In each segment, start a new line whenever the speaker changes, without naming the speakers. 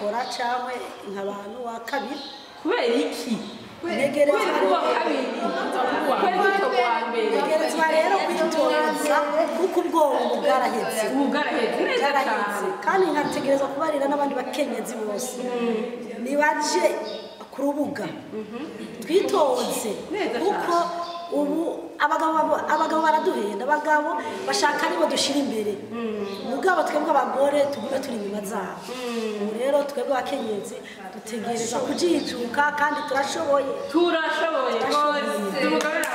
Kubikora cyangwa nk'abantu wa kabiri.
Kubera iki? Kubera kuba kabiri, kubera kuba wa mbere.
Ntegerezwa rero kwitoza kuko ubwoba bwarahetse.
Ubu bwarahetse neza
Bwarahetse.
cyane.
Kandi nkategerezwa kubarira n'abandi bakenyezi bose nibaje ku rubuga twitoze,
Neza.
kuko ubu abagabo baraduhenda. Abagabo bashaka aribo dushyira imbere, mugabo twebwe abagore tugume turi inyuma zabo. Ubu rero twebwe abakenyezi dutegereza kujijuka kandi turashoboye.
Turashoboye rwose, tumugabane.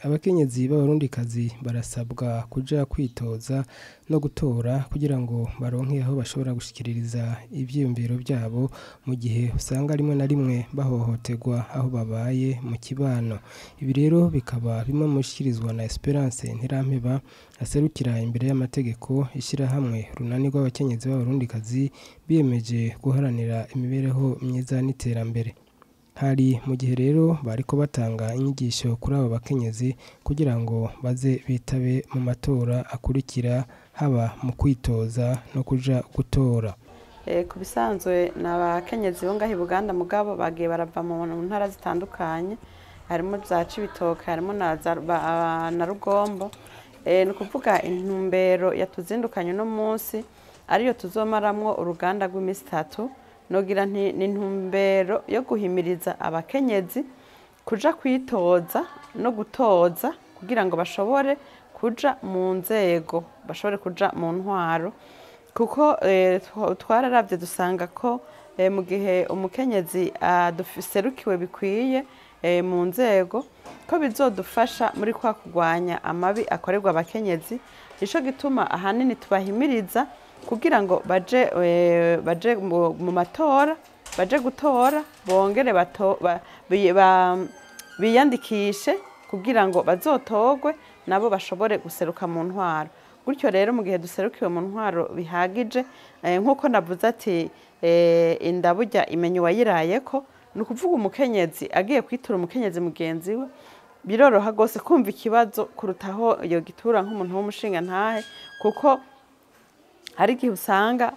Abakenyezi b'Abarundikazi barasabwa kuja kwitoza no gutora kugira ngo baronke aho bashobora gushikiririza ivyiyumviro vyabo, mu gihe usanga rimwe na rimwe bahohoterwa aho babaye mu kibano. Ibi rero bikaba bimwe mu bishikirizwa na Esperance Ntirampeba, aserukira imbere y'amategeko ishirahamwe Runani rw'Abakenyezi b'Abarundikazi biyemeje guharanira imibereho myiza n'iterambere. Hari mu gihe rero bariko batanga inyigisho kuri abo bakenyezi kugira ngo baze bitabe mu matora akurikira, haba mu kwitoza no kuja gutora.
Ku bisanzwe ni abakenyezi bo ngaho i Buganda, mugabo bagiye barava mu ntara zitandukanye, harimo za Cibitoke, harimo na Rugombo. Ni ukuvuga intumbero yatuzindukanye uno munsi, ariyo tuzomaramwo uruganda rw'iminsi 3, nogira nti ni intumbero yo guhimiriza abakenyezi kuja kwitoza no gutoza kugira ngo bashobore kuja mu nzego, bashobore kuja mu ntwaro, kuko twararavye dusanga ko mu gihe umukenyezi aduserukiwe bikwiye mu nzego, ko bizodufasha muri kwa kurwanya amabi akorerwa abakenyezi. Nico gituma ahanini tubahimiriza kugira ngo baje mu matora, baje gutora, bongere biyandikishe kugira ngo bazotogwe, nabo bashobore guseruka mu ntwaro. Gutyo rero, mu gihe duserukiwe mu ntwaro bihagije, nk'uko navuze ati inda burya imenya uwayirayeko, ni ukuvuga umukenyezi agiye kwitura umukenyezi mugenzi we, biroroha rwose kumva ikibazo kurutaho yogitura nk'umuntu w'umushinga ntahe, kuko hari igihe usanga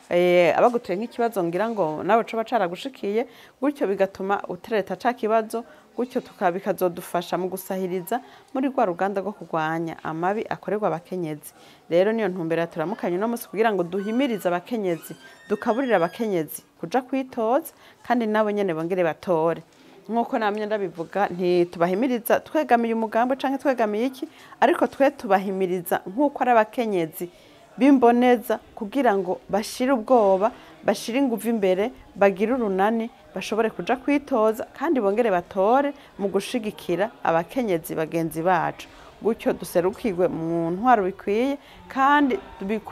abagutuye nk'ikibazo, ngira ngo nawe coba caragushikiye, gutyo bigatuma utereta ca kibazo. Gutyo bikazodufasha mu gusahiriza muri rwa ruganda rwo kurwanya amabi akorerwa abakenyezi. Rero niyo ntumbero turamukanye uno munsi, kugira ngo duhimirize abakenyezi, dukaburire abakenyezi kuja kwitoza, kandi nabo nyene bongere batore. Nk'uko namye ndabivuga, ntitubahimiriza twegamiye umugambi canke twegamiye iki, ariko twe tubahimiriza nk'uko ari abakenyezi b'imboneza, kugira ngo bashire ubwoba, bashire inguvu imbere, bagire urunani, bashobore kuja kwitoza kandi bongere batore mu gushigikira abakenyezi bagenzi bacu. Gutyo duserukirwe mu ntwaro bikwiye, kandi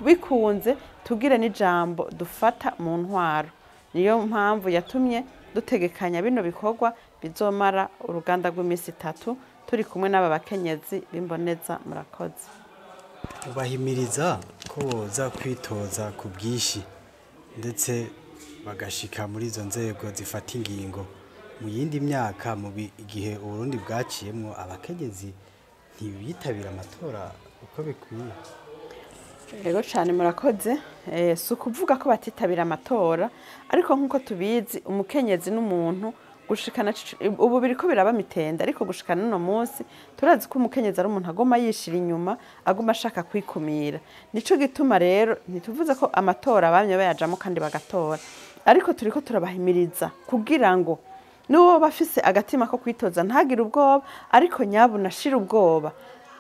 bikunze tugire n'ijambo dufata mu ntwaro. Niyo mpamvu yatumye dutegekanya bino bikorwa bizomara uruganda rw'iminsi 3, turi kumwe n'aba bakenyezi b'imboneza. Murakoze.
Ubahimiriza ko boza kwitoza ku bwinshi, ndetse bagashika muri izo nzego zifata ingingo. Mu yindi myaka, mu igihe Uburundi bwaciyemwo, abakenyezi ntibitabira amatora uko bikwiye?
Ego cyane, murakoze. Si ukuvuga ko batitabira amatora, ariko nk'uko tubizi, umukenyezi n'umuntu gushikana ubu biriko biraba mitende, ariko gushikana uno munsi turazi ko umukenyezi ari umuntu agoma yishira inyuma, aguma ashaka kwikumira. Nico gituma rero ntituvuze ko amatora bamye bayajamo kandi bagatora, ariko turiko turabahimiriza kugira ngo n'uwo bafise agatima ko kwitoza ntagire ubwoba, ariko nyabuna ashira ubwoba,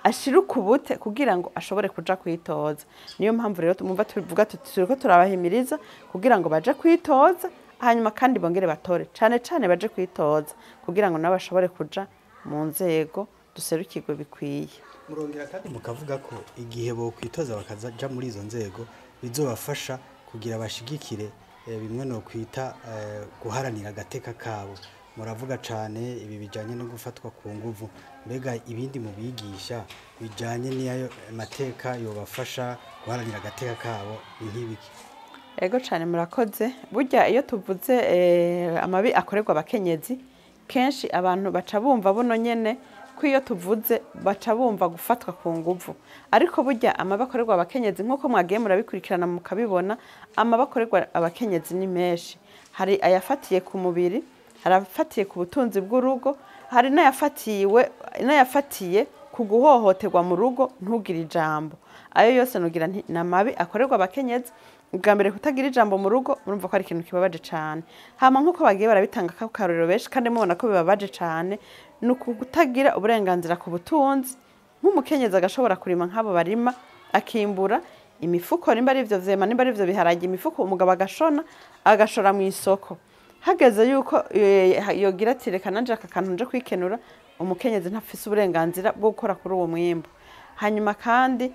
ashira ukubute kugira ngo ashobore kuja kwitoza. Niyo mpamvu rero tumumva tubivuga tuti turiko turabahimiriza kugira ngo baje kwitoza, hanyuma kandi bongere batore, cane cane baje kwitoza kugira ngo nabo bashobore kuja mu nzego, duserukirwe bikwiye.
Murongera kandi mukavuga ko igihe bokwitoza bakaja muri izo nzego, bizobafasha kugira bashigikire bimwe no kwita guharanira agateka kabo. Muravuga cane ibi bijanye no gufatwa ku nguvu. Mbega ibindi mubigisha bijanye n'iyo mateka yobafasha guharanira agateka kabo ni nk'ibiki?
Ego cane, murakoze. Burya iyo tuvuze amabi akorerwa abakenyezi, kenshi abantu baca bumva buno nyene ko iyo tuvuze baca bumva gufatwa ku nguvu. Ariko burya amabi akorerwa abakenyezi nk'uko mwagiye murabikurikirana mukabibona, amabi akorerwa abakenyezi ni menshi. Hari ayafatiye ku mubiri, hari afatiye ku butunzi bw'urugo, hari n'ayafatiye ku guhohoterwa mu rugo ntugire ijambo. Ayo yose nugira nti ni amabi akorerwa abakenyezi. Ubwa mbere kutagira ijambo mu rugo murumva ko ari ikintu kibabaje cane. Hama nk'uko bagiye barabitanga akarorero benshi kandi mubona ko bibabaje cane, ni ukutagira uburenganzira ku butunzi. Nk'umukenyezi agashobora kurima nk'abo barima, akimbura imifuko, nimba ari ivyo vyema, nimba ari ivyo biharage, imifuko umugabo agashona, agashora mu isoko. Hageze yuko yogira ati reka nanje aka kantu nje kwikenura, umukenyezi ntafise uburenganzira bwo gukora kuri uwo mwimbu. Hanyuma kandi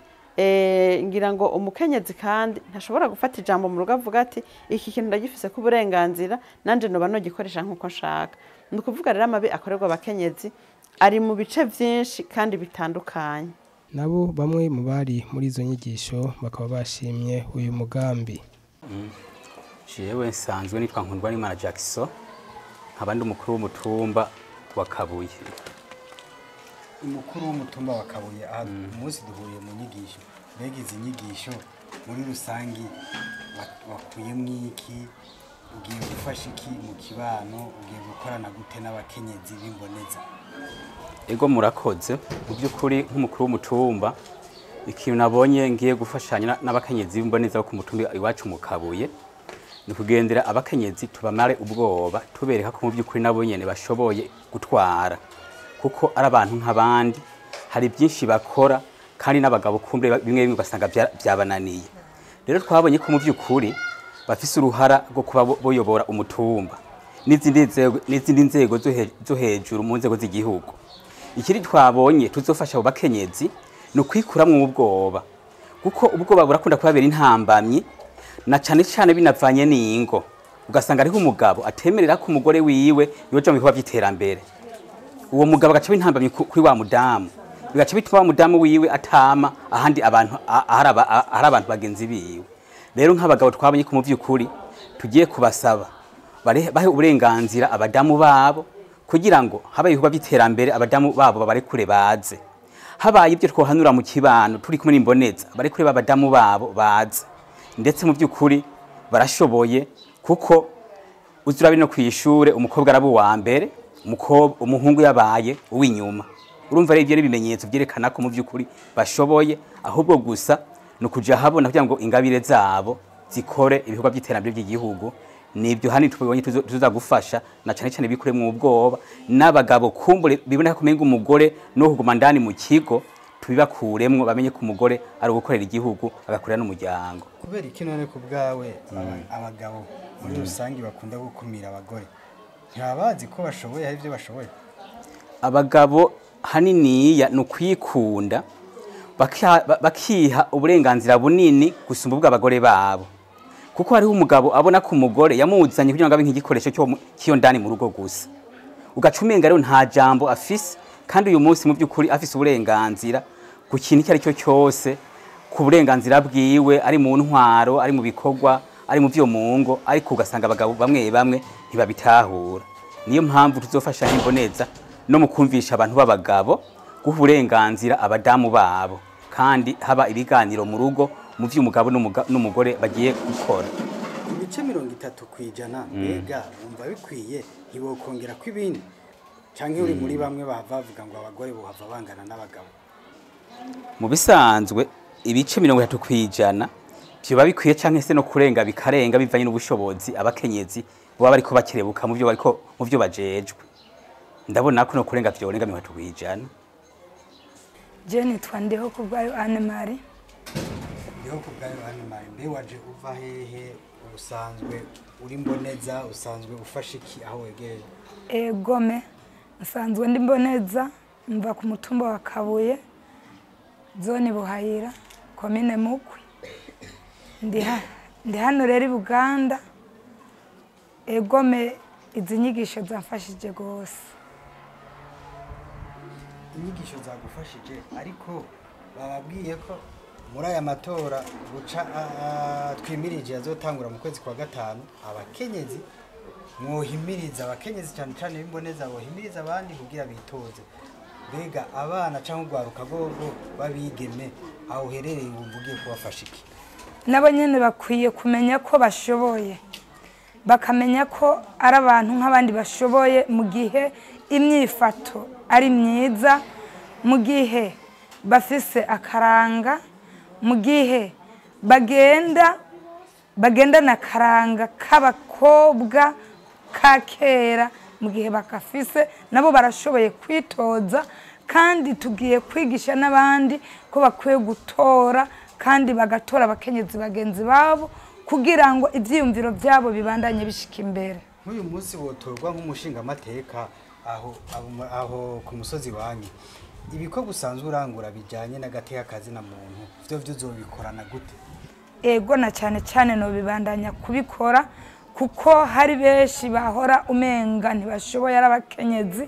ngira ngo umukenyezi kandi ntashobora gufata ijambo mu rugo avuga ati iki kintu ndagifise ku burenganzira nanje noba nogikoresha nkuko nshaka. Ni ukuvuga rero amabi akorerwa abakenyezi ari mu bice vyinshi kandi bitandukanye.
Nabo bamwe mu bari muri izo nyigisho bakaba bashimye uyu mugambi.
Jewe nsanzwe nitwa Nkundwanimana Jackson, nkaba ndi umukuru w'umutumba wa Kabuye.
Umukuru w'umutumba wa Kabuye, aha umunsi duhuriye mu nyigisho. Mbega izi nyigisho muri rusangi wakuyemwo iki? Ugiye gufasha iki mu kibano? Ugiye gukorana gute n'abakenyezi b'imboneza?
Ego murakoze. Mu by'ukuri nk'umukuru w'umutumba, ikintu nabonye ngiye gufashanya n'abakenyezi b'imboneza bo ku mutumba iwacu mu Kabuye, ni kugendera abakenyezi tubamare ubwoba, tubereka ko mu by'ukuri nabo nyene bashoboye gutwara, kuko ari abantu nk'abandi, hari byinshi bakora kandi n'abagabo kumbe bimwe bimwe ugasanga byabananiye. Rero twabonye ko mu by'ukuri bafise uruhara rwo kuba boyobora umutumba n'izindi nzego zo hejuru mu nzego z'igihugu. Ikindi twabonye tuzofasha abo bakenyezi ni ukwikuramwo ubwoba, kuko ubwoba burakunda kubabera intambamyi, na cane cane binavanye n'ingo. Ugasanga ariho umugabo atemerera ko umugore wiwe yoja mu bikorwa vy'iterambere, uwo mugabo agaca intambamyi kuri wa mudamu, bigaca bituma wa mudamu wiwe atama ahandi abantu ahari abantu bagenzi biwe. Rero nk'abagabo twabonye ko mu vy'ukuri tugiye kubasaba bahe uburenganzira abadamu babo, kugira ngo habaye ibikorwa vy'iterambere abadamu babo babarekure baze. Habaye ibyo twohanura mu kibano turi kumwe n'imboneza, barekure abadamu babo baze. Ndetse mu by'ukuri barashoboye, kuko uzura bino kwishure umukobwa araba uwa mbere, umuhungu yabaye uw'inyuma. Urumva rero ibyo ni ibimenyetso byerekana ko mu by'ukuri bashoboye, ahubwo gusa ni ukuja habona kugira ngo ingabire zabo zikore ibikorwa by'iterambere by'igihugu. Nibyo hani tubonye tuza gufasha, na cane cane bikuremwo ubwoba n'abagabo kumbure biboneka kumenga umugore no kuguma ndani mu kigo, tubibakuremwo bamenye ko umugore ari ugukorera igihugu agakorera n'umuryango.
Kubera iki none ku bwawe abagabo muri rusangi bakunda gukumira abagore? Ntibabazi ko bashoboye, hari ibyo bashoboye.
Abagabo haniniya ni ukwikunda, bakiha uburenganzira bunini gusumba ubw'abagore babo. Kuko hariho umugabo abona ko umugore yamuzanye kugira ngo abe nk'igikoresho cy'iyo ndani mu rugo gusa, ugaca umenga rero nta jambo afise, kandi uyu munsi mu by'ukuri afise uburenganzira ku kintu icyo ari cyo cyose, ku burenganzira bwiwe, ari mu ntwaro, ari mu bikorwa, ari mu vyo mu ngo, ariko ugasanga abagabo bamwe bamwe ntibabitahura. Niyo mpamvu tuzofasha n'imboneza no mu kumvisha abantu b'abagabo guha uburenganzira abadamu babo, kandi haba ibiganiro mu rugo mu vy'umugabo n'umugore bagiye gukora.
Ibice 30% mbega wumva bikwiye? Ntibokongera ko ibindi, canke uri muri bamwe bahava bavuga ngo abagore bohava bangana n'abagabo?
Mu bisanzwe ibice 30% vyoba bikwiye, canke se no kurenga bikarenga bivanye n'ubushobozi abakenyezi baba bariko bakerebuka mu byo bariko mu byo bajejwe. Ndabona ko no kurenga vyorenga 30%.
Je nitwa Ndiho Kubwayo Anne Marie.
Ndiho Kubwayo Anne Marie, mbe waje uva hehe? Usanzwe uri mboneza, usanzwe ufasha iki aho wegereye?
Egome nsanzwe ndi mboneza, mva ku mutumba wa Kabuye, zone Buhayira, komine Mukwi. Ndi hano rero i Buganda. Egome izi nyigisho zamfashije gose.
Inyigisho zagufashije, ariko bababwiye ko muri aya matora guca twimirije azotangura mu kwezi kwa 5, abakenyezi mwohimiriza, abakenyezi cyane cyane b'imboneza bohimiriza abandi kugira bitoze. Mbega abana cyangwa urwaruka rwogo babigeme aho uherereye wumva ugiye kubafasha iki?
Nabo nyene bakwiye kumenya ko bashoboye, bakamenya ko ari abantu nk'abandi bashoboye mu gihe imyifato ari myiza, mu gihe bafise akaranga, mu gihe bagendana akaranga k'abakobwa ka kera, mu gihe bakafise nabo barashoboye kwitoza. Kandi tugiye kwigisha n'abandi ko bakwiye gutora kandi bagatora abakenyezi bagenzi babo kugira ngo ivyiyumviro byabo bibandanye bishika imbere.
Nk'uyu munsi wotorwa nk'umushingamateka aho ku musozi wanyu, ibikorwa usanzwe urangura bijyanye n'agateka kazina muntu vyo uzobikorana gute?
Ego, na cyane cyane no bibandanya kubikora kuko hari benshi bahora umenga ntibashoboye ari abakenyezi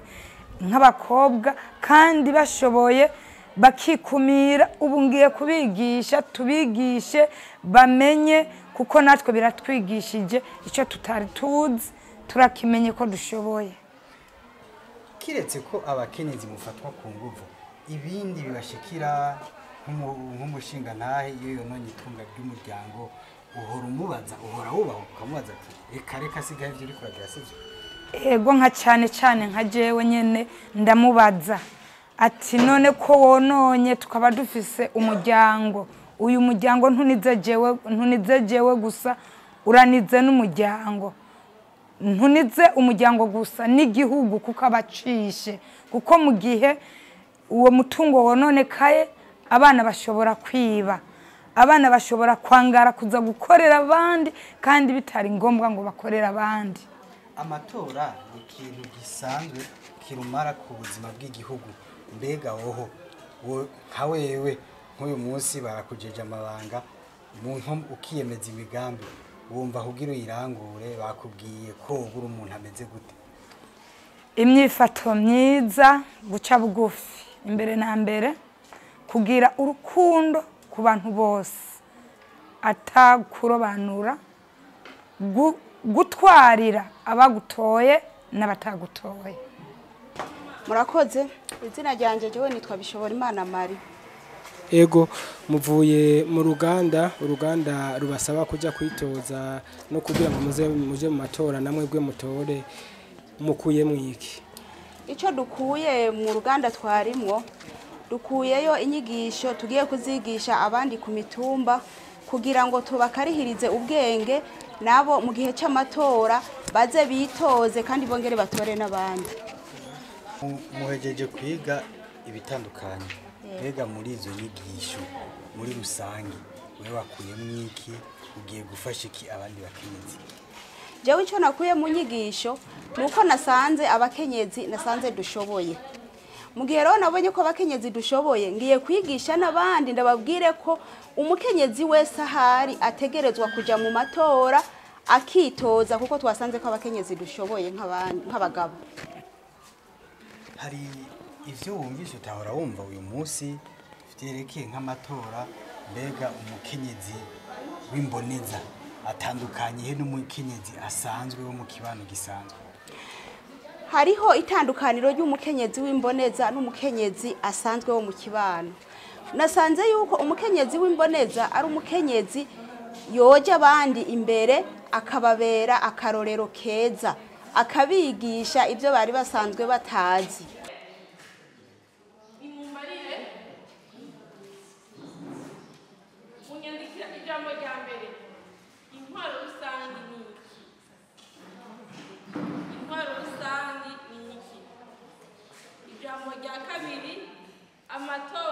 nk'abakobwa kandi bashoboye bakikumira. Ubu ngiye kubigisha, tubigishe bamenye, kuko natwe biratwigishije icyo tutari tuzi turakimenye ko dushoboye.
Kiretse ko abakenyezi mufatwa ku nguvu, ibindi bibashikira nk'umushinga ntahe iyo yononye itunga ry'umuryango, uhora umubaza, uhora wubaha ukamubaza ati reka reka sigaho ibyo uri kuragira sivyo?
Ego, nka cyane cyane nka jewe nyene ndamubaza ati none ko wononye tukaba dufise umuryango, uyu muryango ntunize jewe gusa, uranize n'umuryango, ntunize umuryango gusa n'igihugu kuko abacishe, kuko mu gihe uwo mutungo wononekaye abana bashobora kwiba, abana bashobora kwangara kuza gukorera abandi kandi bitari ngombwa ngo bakorere abandi.
Amatora ni ikintu gisanzwe kirumara ku buzima bw'igihugu. Mbega woho nka wewe nk'uyu munsi barakujeje amabanga ukiyemeza imigambi, wumva kugira uyirangure bakubwiye ko ubura umuntu ameze gute?
Imyifato myiza, guca bugufi imbere na mbere, kugira urukundo ku bantu bose, atakurobanura, gutwarira abagutoye n'abatagutoye.
Murakoze. Izina ryanje jewe nitwa Bishobora Imana Marie.
Ego, muvuye mu ruganda, uruganda rubasaba kujya kwitoza no kugira ngo muje mu matora namwe bwe mutore, mukuye mwiki?
Ico dukuye mu ruganda twarimwo, dukuyeyo inyigisho tugiye kuzigisha abandi ku mitumba kugira ngo tubakarihirize ubwenge nabo mu gihe cy'amatora baze bitoze kandi bongere batore n'abandi.
Muhejeje kwiga ibitandukanye, mbega muri izo nyigisho muri rusange wewe wakuye mwiki, ugiye gufasha iki abandi bakenyezi?
Jewe ico nakuye mu nyigisho nuko nasanze abakenyezi nasanze dushoboye. Mu gihe rero nabonye ko abakenyezi dushoboye, ngiye kwigisha n'abandi ndababwire ko umukenyezi wese ahari ategerezwa kuja mu matora akitoza, kuko twasanze ko abakenyezi dushoboye nk'abagabo.
Hari ivyo wumvise utahora wumva uyu munsi vyerekeye nk'amatora? Mbega umukenyezi w'imboneza atandukanye he n'umukenyezi asanzwe wo mu kibano gisanzwe?
Hariho itandukaniro ry'umukenyezi w'imboneza n'umukenyezi asanzwe wo mu kibano. Nasanze yuko umukenyezi w'imboneza ari umukenyezi yoja abandi imbere, akababera akarorero keza, akabigisha ibyo bari basanzwe batazi.
Nimumbarire munyandikira ijambo rya mbere, intwaro rusange ni iki? Intwaro rusange ni iki? Ijambo rya kabiri, amatora